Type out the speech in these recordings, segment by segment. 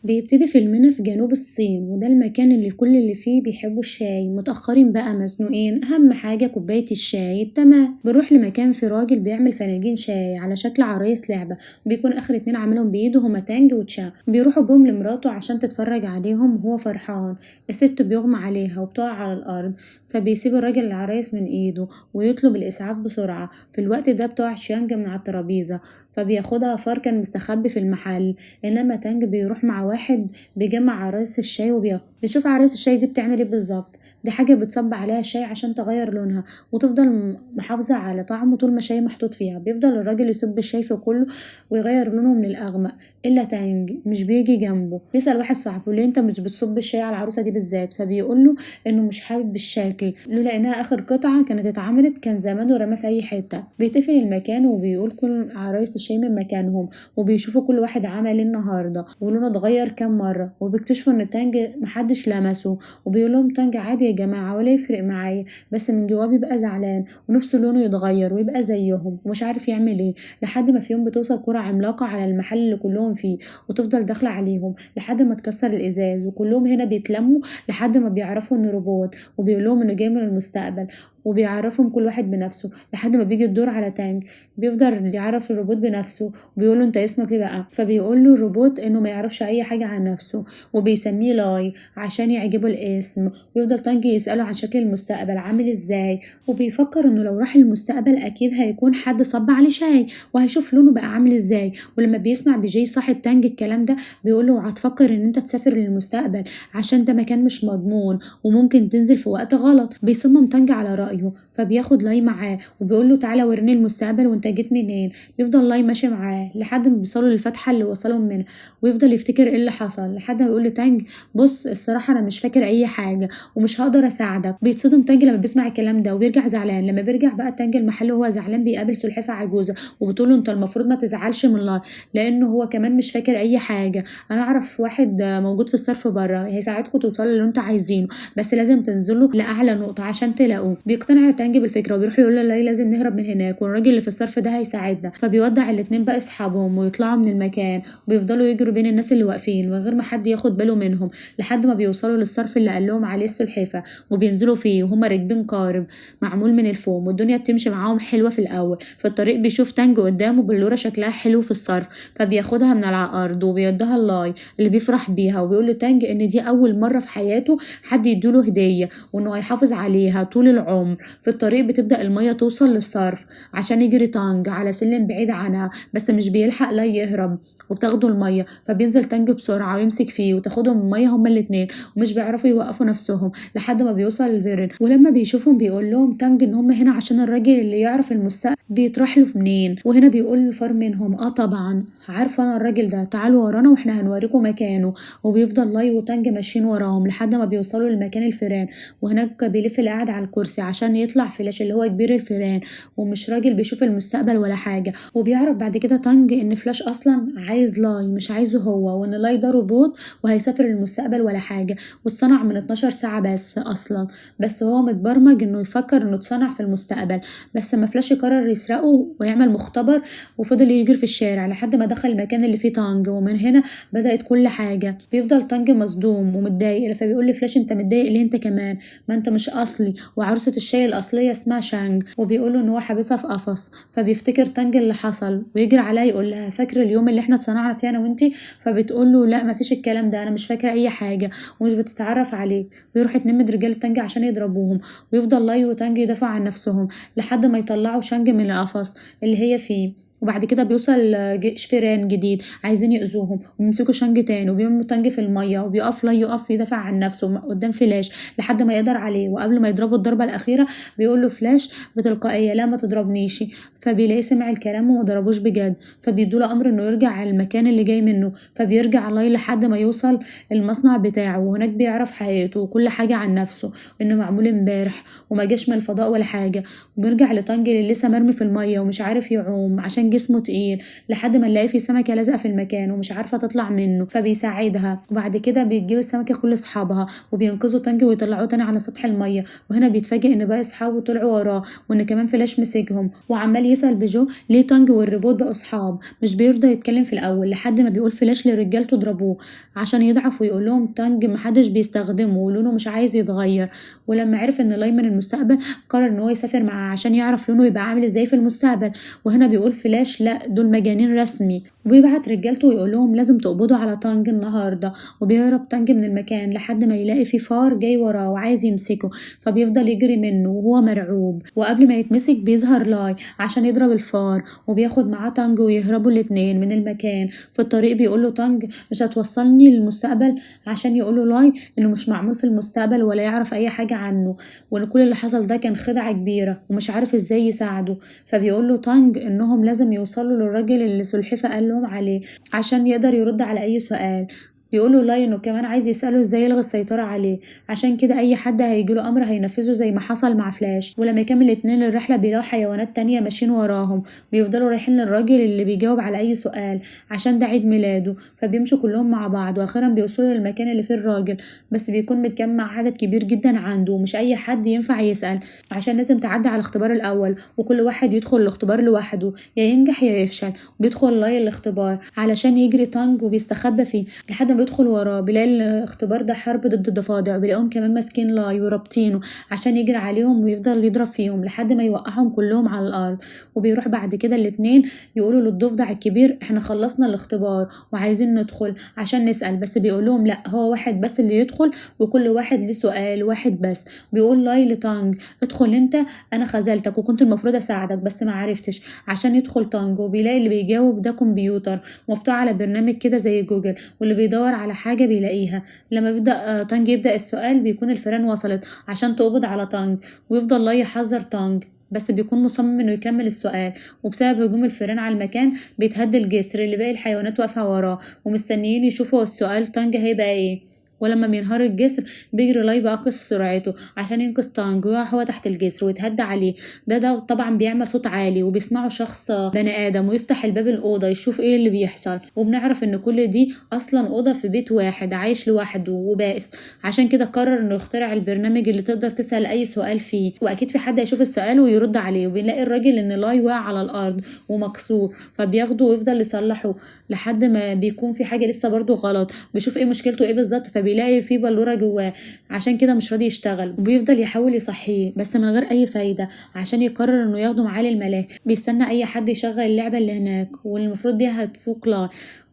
بيبتدي فيلمنا في جنوب الصين، وده المكان اللي كل اللي فيه بيحبوا الشاي، متأخرين بقى مزنوقين، أهم حاجة كوباية الشاي. تمام. بنروح لمكان في راجل بيعمل فناجين شاي على شكل عرايس لعبة، وبيكون آخر اتنين عاملهم بإيده هما تانج وتشا. بيروحوا بهم لمراته عشان تتفرج عليهم وهو فرحان. الست بيغمى عليها وبتقع على الأرض، فبيسيب الراجل العرايس من إيده ويطلب الإسعاف بسرعة. في الوقت ده بتقع شيانج من على الترابيزة، فبياخدها فار كان مستخبي في المحل. إنما تانج بيروح مع واحد بيجمع عرايس الشاي وبياخد. بنشوف عرايس الشاي دي بتعمل ايه بالظبط. دي حاجة بتصب عليها الشاي عشان تغير لونها وتفضل محافظة على طعمه طول ما الشاي محطوط فيها. بيفضل الراجل يصب الشاي في كله ويغير لونه من الأغمق، إلا تانج مش بيجي جنبه. بيسأل واحد صاحبه ليه انت مش بتصب الشاي على العروسة دي بالذات، فبيقول له انه مش حابب الشكل، لولا انها اخر قطعة كانت اتعملت كان زمانه رماه في اي حتة. بيتقفل المكان وبيقول كل عرايس الشاي من مكانهم، وبيشوفوا كل واحد عمل ايه النهارده ولونه اتغير كام مرة، وبيكتشفوا ان تانج محدش لمسه، وبيقول لهم تانج عادي يا جماعة ولا يفرق معايا، بس من جواه بيبقى زعلان ونفسه لونه يتغير ويبقى زيهم ومش عارف يعمل ايه. لحد ما في يوم بتوصل كرة عملاقة على المحل اللي كلهم فيه وتفضل داخلة عليهم لحد ما تكسر الازاز، وكلهم هنا بيتلموا لحد ما بيعرفوا انه روبوت، وبيقول لهم انه جاي من المستقبل، وبيعرفهم كل واحد بنفسه. لحد ما بيجي الدور على تانج، بيفضل يعرف الروبوت بنفسه وبيقول له انت اسمك ايه بقى، فبيقول له الروبوت انه ما يعرفش اي حاجه عن نفسه، وبيسميه لاي عشان يعجبه الاسم. ويفضل تانج يساله عن شكل المستقبل عامل ازاي، وبيفكر انه لو راح المستقبل اكيد هيكون حد صب عليه شاي وهيشوف لونه بقى عامل ازاي. ولما بيسمع بيجي صاحب تانج الكلام ده بيقول له هتفكر ان انت تسافر للمستقبل عشان ده مكان مش مضمون وممكن تنزل في وقت غلط. بيصمم تانج على رأيه، فبياخد لاي معاه وبيقول له تعالى وريني المستقبل وانت جيت منين. بيفضل لاي ماشي معاه لحد ما بيوصلوا للفتحه اللي وصلهم منها، ويفضل يفتكر ايه اللي حصل لحد ما بيقول لتانج بص الصراحه انا مش فاكر اي حاجه ومش هقدر اساعدك. بيتصدم تانج لما بيسمع الكلام ده وبيرجع زعلان. لما بيرجع بقى تانج المحل وهو زعلان بيقابل سلحفاه عجوزه وبتقول له انت المفروض ما تزعلش من لاي لانه هو كمان مش فاكر اي حاجه، انا اعرف واحد موجود في الصرف بره هيساعدكم توصلوا للي انتوا عايزينه، بس لازم تنزلوا لاعلى نقطه عشان تلاقوه. بيقتنع تانج بالفكره وبيروح يقول له لاي لازم نهرب من هناك والراجل اللي في الصرف ده هيساعدنا. فبيودع الاتنين بقى اصحابهم ويطلعوا من المكان، وبيفضلوا يجروا بين الناس اللي واقفين من غير ما حد ياخد باله منهم لحد ما بيوصلوا للصرف اللي قال لهم عليه السلحفه، وبينزلوا فيه وهم راكبين قارب معمول من الفوم، والدنيا بتمشي معاهم حلوه في الاول. في الطريق بيشوف تانج قدامه بلوره شكلها حلو في الصرف، فبياخدها من على الارض وبيديها لاي اللي بيفرح بيها، وبيقول لتانج ان دي اول مره في حياته حد يديله هديه وانه هيحافظ عليها طول العمر. في الطريق بتبدا الميه توصل للصرف عشان يجري تانج على سلم بعيد عنها، بس مش بيلحق لا يهرب وبتاخده الميه، فبينزل تانج بسرعه ويمسك فيه وتاخدهم الميه هما الاتنين ومش بيعرفوا يوقفوا نفسهم لحد ما بيوصل الفيرن. ولما بيشوفهم بيقول لهم تانج ان هم هنا عشان الراجل اللي يعرف المستقبل بيطرح له منين. وهنا بيقول الفار منهم اه طبعا عارفه انا الراجل ده، تعالوا ورانا واحنا هنوريكم مكانه. وبيفضل لاي وتانج ماشيين وراهم لحد ما بيوصلوا لمكان الفيران، وهناك بيلف اللي قاعد على الكرسي عشان يطلع فلاش اللي هو كبير الفيران ومش راجل بيشوف المستقبل ولا حاجه. وبيعرف بعد كده تانج ان فلاش اصلا عايز لاي مش عايزه هو، وان لاي ده روبوت وهيسافر للمستقبل ولا حاجه، واتصنع من 12 ساعه بس اصلا، بس هو متبرمج انه يفكر انه اتصنع في المستقبل. بس ما فلاش قرر يسرقه ويعمل مختبر، وفضل يجري في الشارع لحد ما دخل المكان اللي فيه تانج، ومن هنا بدأت كل حاجة. بيفضل تانج مصدوم ومتضايق، فبيقول لفلاش انت متضايق ليه انت كمان، ما انت مش اصلي وعروسة الشاي الاصلية اسمها شانج، وبيقول له ان هو حابسها في قفص. فبيفتكر تانج اللي حصل ويجري عليها يقول لها فاكر اليوم اللي احنا اتصنعنا فيه انا وانتي؟ فبتقول له لا مفيش الكلام ده، انا مش فاكره اي حاجه، ومش بتتعرف عليه. ويروح اتنين من رجال تانج عشان يضربوهم، ويفضل لاي وتانج يدافعوا عن نفسهم لحد ما يطلعوا شانج من القفص اللي هي فيه. وبعد كده بيوصل جيش فيران جديد عايزين يأذوهم، وبيمسكوا شانج تاني وبيرموا تانج في الميه، وبيقف لاي يقف يدافع عن نفسه قدام فلاش لحد ما يقدر عليه. وقبل ما يضربه الضربه الاخيره بيقول له فلاش بتلقائيه لا ما تضربنيش، فبيلاقيه سمع الكلام وما ضربوش بجد، فبيدوا له امر انه يرجع على المكان اللي جاي منه. فبيرجع لاي لحد ما يوصل المصنع بتاعه، وهناك بيعرف حياته وكل حاجه عن نفسه انه معمول امبارح وما جاش من الفضاء ولا حاجه. وبيرجع لتانج اللي لسه مرمي في الميه ومش عارف يعوم عشان عشان جسمه تقيل، لحد ما نلاقي في سمكة لازقه في المكان ومش عارفه تطلع منه فبيساعدها. وبعد كده بيجيب السمكة كل اصحابها وبينقذوا تانج ويطلعوه تاني على سطح المية. وهنا بيتفاجئ ان باقي اصحابه طلعوا وراه وان كمان فلاش مسكهم، وعمال يسأل بيجو ليه تانج والروبوت بقوا اصحاب. مش بيرضى يتكلم في الاول لحد ما بيقول فلاش لرجالته اضربوه عشان يضعف، ويقول لهم تانج محدش بيستخدمه ولونه مش عايز يتغير. ولما عرف ان لاي من المستقبل قرر ان هو يسافر معاه عشان يعرف لونه يبقى عامل ازاي في المستقبل. وهنا بيقول فلاش لا دول مجانين رسمي، وبيبعت رجالته ويقول لهم لازم تقبضوا على تانج النهارده. وبيهرب تانج من المكان لحد ما يلاقي في فار جاي وراه وعايز يمسكه، فبيفضل يجري منه وهو مرعوب. وقبل ما يتمسك بيظهر لاي عشان يضرب الفار، وبياخد معاه تانج ويهربوا الاتنين من المكان. في الطريق بيقول له تانج مش هتوصلني للمستقبل، عشان يقول له لاي انه مش معمول في المستقبل ولا يعرف اي حاجة عنه، وان كل اللي حصل ده كان خدعه كبيرة ومش عارف ازاي يساعده. فبيقول له تانج انهم لازم يوصلوا للراجل اللي سلحفه قال لهم عليه عشان يقدر يرد على اي سؤال. بيقولوا لاي انه كمان عايز يسأله ازاي يلغي السيطرة عليه، عشان كده اي حد هيجيله امر هينفذه زي ما حصل مع فلاش. ولما يكمل الاتنين الرحلة بيلاقوا حيوانات تانية ماشيين وراهم، بيفضلوا رايحين للراجل اللي بيجاوب على اي سؤال عشان ده عيد ميلاده، فبيمشوا كلهم مع بعض. واخيرا بيوصلوا للمكان اللي فيه الراجل، بس بيكون متجمع عدد كبير جدا عنده ومش اي حد ينفع يسأل عشان لازم تعدي على الاختبار الاول، وكل واحد يدخل الاختبار لوحده يا ينجح يا يفشل. بيدخل لاي الاختبار علشان يجري تانج وبيستخبى فيه لحد ما بيدخل وراه بيلاقي الاختبار ده حرب ضد الضفادع، وبيلاقيهم كمان ماسكين لاي ورابطينه عشان يجري عليهم ويفضل يضرب فيهم لحد ما يوقعهم كلهم على الارض. وبيروح بعد كده الاتنين يقولوا للضفدع الكبير احنا خلصنا الاختبار وعايزين ندخل عشان نسأل، بس بيقول لهم لا هو واحد بس اللي يدخل وكل واحد ليه سؤال واحد بس. بيقول لاي لتانج ادخل انت، انا خذلتك وكنت المفروض اساعدك بس ما عرفتش، عشان يدخل تانج. وبيلاقي اللي بيجاوب ده كمبيوتر مفتوح على برنامج كده زي جوجل، واللي بيدور على حاجة بيلاقيها. لما بيبدأ تانج يبدأ السؤال بيكون الفيران وصلت عشان تقبض على تانج، ويفضل لاي يحذر تانج بس بيكون مصمم انه يكمل السؤال. وبسبب هجوم الفيران على المكان بيتهد الجسر اللي باقي الحيوانات واقفة وراه ومستنيين يشوفوا السؤال تانج هيبقى ايه. ولما بينهار الجسر بيجري لاي بأقصى سرعته عشان ينقذ تانج، ويقع هو تحت الجسر ويتهدى عليه. ده طبعا بيعمل صوت عالي وبيسمعه شخص بني ادم، ويفتح الباب الاوضة يشوف ايه اللي بيحصل. وبنعرف ان كل دي اصلا اوضة في بيت واحد عايش لوحده وبائس، عشان كده قرر انه يخترع البرنامج اللي تقدر تسال اي سؤال فيه، واكيد في حد هيشوف السؤال ويرد عليه. وبنلاقي الراجل ان لاي واقع على الارض ومكسور، فبياخده ويفضل يصلحه لحد ما بيكون في حاجة لسه برده غلط، بيشوف ايه مشكلته ايه بالظبط، فبيلاقي فيه بلوره جواه عشان كده مش راضي يشتغل. وبيفضل يحاول يصحيه بس من غير اي فايده، عشان يقرر انه ياخده معاه للملاهي. بيستنى اي حد يشغل اللعبة اللي هناك والمفروض دي هتفوق لاي،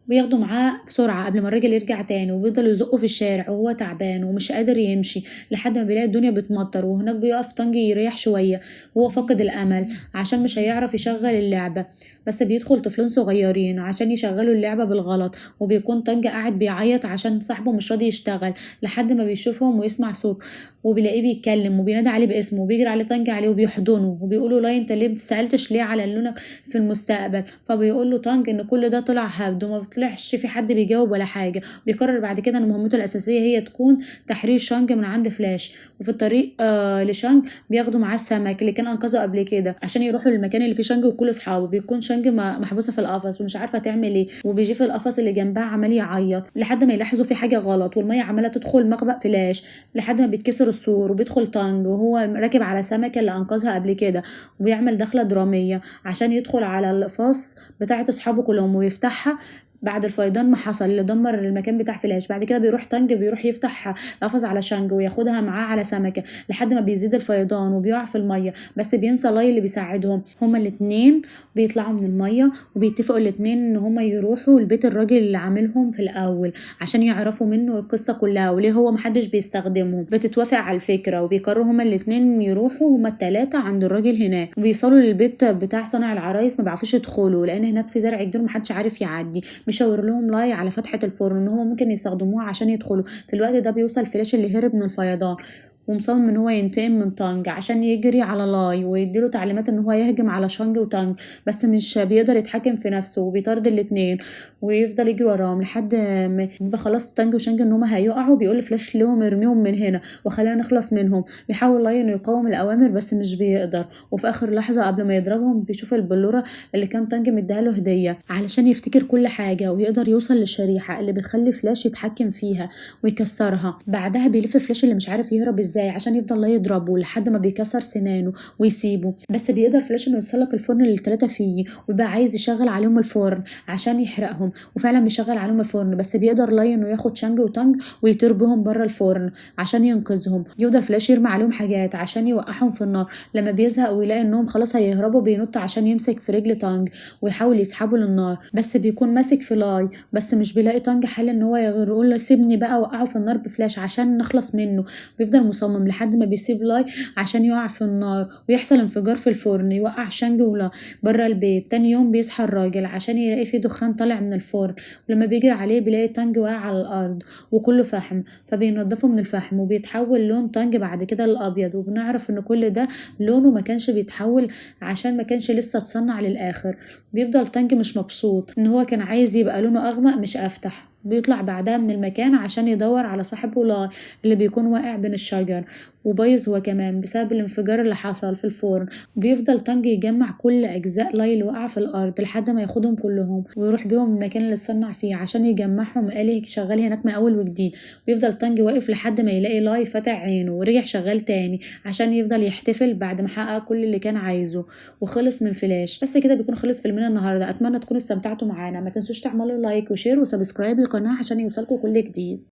بياخده معاه بسرعة قبل ما الراجل يرجع تاني، وبيفضل يزقه في الشارع وهو تعبان ومش قادر يمشي لحد ما بيلاقي الدنيا بتمطر. وهناك بيقف تانج يريح شوية وهو فاقد الامل عشان مش هيعرف يشغل اللعبة، بس بيدخل طفلين صغيرين عشان يشغلوا اللعبة بالغلط، وبيكون تانج قاعد بيعيط عشان صاحبه مش راضي يشتغل لحد ما بيشوفهم ويسمع صوت، وبيلاقيه بيتكلم وبينادي عليه باسمه، وبيجري عليه تانج عليه وبيحضنه وبيقولوا لاي انت ليه ما سالتش ليه على لونك في المستقبل؟ فبيقول له تانج ان كل ده طلع هبد وما طلعش في حد بيجاوب ولا حاجة. بيقرر بعد كده ان مهمته الاساسية هي تكون تحرير شانج من عند فلاش. وفي الطريق لشانج بياخدوا معاه السمك اللي كان انقذه قبل كده عشان يروحوا للمكان اللي فيه شانج وكل اصحابه. بيكون شانج محبوسة في القفص ومش عارفه تعمل ايه، وبيجي في القفص اللي جنبها عمال يعيط لحد ما يلاحظوا في حاجة غلط، والمية عماله تدخل مخبأ فلاش لحد ما بيتكسر السور وبيدخل تانج وهو راكب على سمكة اللي انقذها قبل كده، وبيعمل دخله درامية عشان يدخل على القفاص بتاعه اصحابه كلهم ويفتحها بعد الفيضان ما حصل اللي دمر المكان بتاع فلاش. بعد كده بيروح تانج بيروح يفتح القفص على شانج وياخدها معاه على سمكة لحد ما بيزيد الفيضان وبيقع في المية، بس بينسى لاي اللي بيساعدهم. هما الاثنين بيطلعوا من المية وبيتفقوا الاثنين ان هما يروحوا لبيت الراجل اللي عاملهم في الاول عشان يعرفوا منه القصة كلها وليه هو محدش بيستخدمه. بتتوافق على الفكرة وبيقرروا هما الاثنين يروحوا هما الثلاثة عند الراجل هناك. وبيوصلوا للبيت بتاع صانع العرايس، ما بيعرفوش يدخلوا لان هناك في زرع كبير ومحدش عارف يعدي. بيشاور لهم لاي على فتحة الفرن ان هم ممكن يستخدموها عشان يدخلوا. في الوقت ده بيوصل فلاش اللي هرب من الفيضان، ومصمم ان هو ينتقم من تانج عشان يجري على لاي ويديله تعليمات ان هو يهجم على شانج وتانج، بس مش بيقدر يتحكم في نفسه وبيطارد الاتنين ويفضل يجري وراهم لحد ما بيبقى خلاص تانج وشانج ان هما هيقعوا. بيقول فلاش لهم ارميهم من هنا وخلينا نخلص منهم. بيحاول لاي انه يقاوم الاوامر بس مش بيقدر، وفي اخر لحظة قبل ما يضربهم بيشوف البلوره اللي كان تانج مديها له هديه علشان يفتكر كل حاجة ويقدر يوصل للشريحه اللي بتخلي فلاش يتحكم فيها ويكسرها. بعدها بيلف فلاش اللي مش عارف يهرب ازاي عشان يفضل لا يضربه لحد ما بيكسر سنانه ويسيبه، بس بيقدر فلاش انه يتسلق الفرن اللي الثلاثة فيه ويبقى عايز يشغل عليهم الفرن عشان يحرقهم، وفعلا بيشغل عليهم الفرن، بس بيقدر لاي انه ياخد شانج وتانج ويطير بهم بره الفرن عشان ينقذهم. يفضل فلاش يرمي عليهم حاجات عشان يوقعهم في النار، لما بيزهق ويلاقي انهم خلاص هيهربوا بينط عشان يمسك في رجل تانج ويحاول يسحبه للنار، بس بيكون ماسك في لاي، بس مش بيلاقي تانج حل ان هو يقول له سيبني بقى وقعه في النار بفلاش عشان نخلص منه. بيفضل مصمم لحد ما بيسيب لاي عشان يقع في النار ويحصل انفجار في الفرن يوقع شانج ولا بره البيت. تاني يوم بيصحى الراجل عشان يلاقي فيه دخان طالع من الفرن، ولما بيجري عليه بيلاقي تانج واقع على الارض وكله فحم، فبينضفه من الفحم وبيتحول لون تانج بعد كده للابيض، وبنعرف ان كل ده لونه ما كانش بيتحول عشان ما كانش لسه اتصنع للاخر. بيفضل تانج مش مبسوط ان هو كان عايز يبقى لونه اغمق مش افتح. بيطلع بعدها من المكان عشان يدور على صاحبه لاي اللي بيكون واقع بين الشجر وبايظ هو كمان بسبب الانفجار اللي حصل في الفرن. بيفضل تانج يجمع كل اجزاء لاي اللي وقع في الارض لحد ما ياخدهم كلهم ويروح بيهم المكان اللي اتصنع فيه عشان يجمعهم آلي شغال هناك من اول وجديد. بيفضل تانج واقف لحد ما يلاقي لاي فتح عينه ورجع شغال تاني عشان يفضل يحتفل بعد ما حقق كل اللي كان عايزه وخلص من فلاش. بس كده بيكون خلص فيلمنا النهارده. اتمنى تكونوا استمتعتوا معانا، ما تنسوش تعملوا like و share و subscribe للقناة عشان يوصلكوا كل جديد.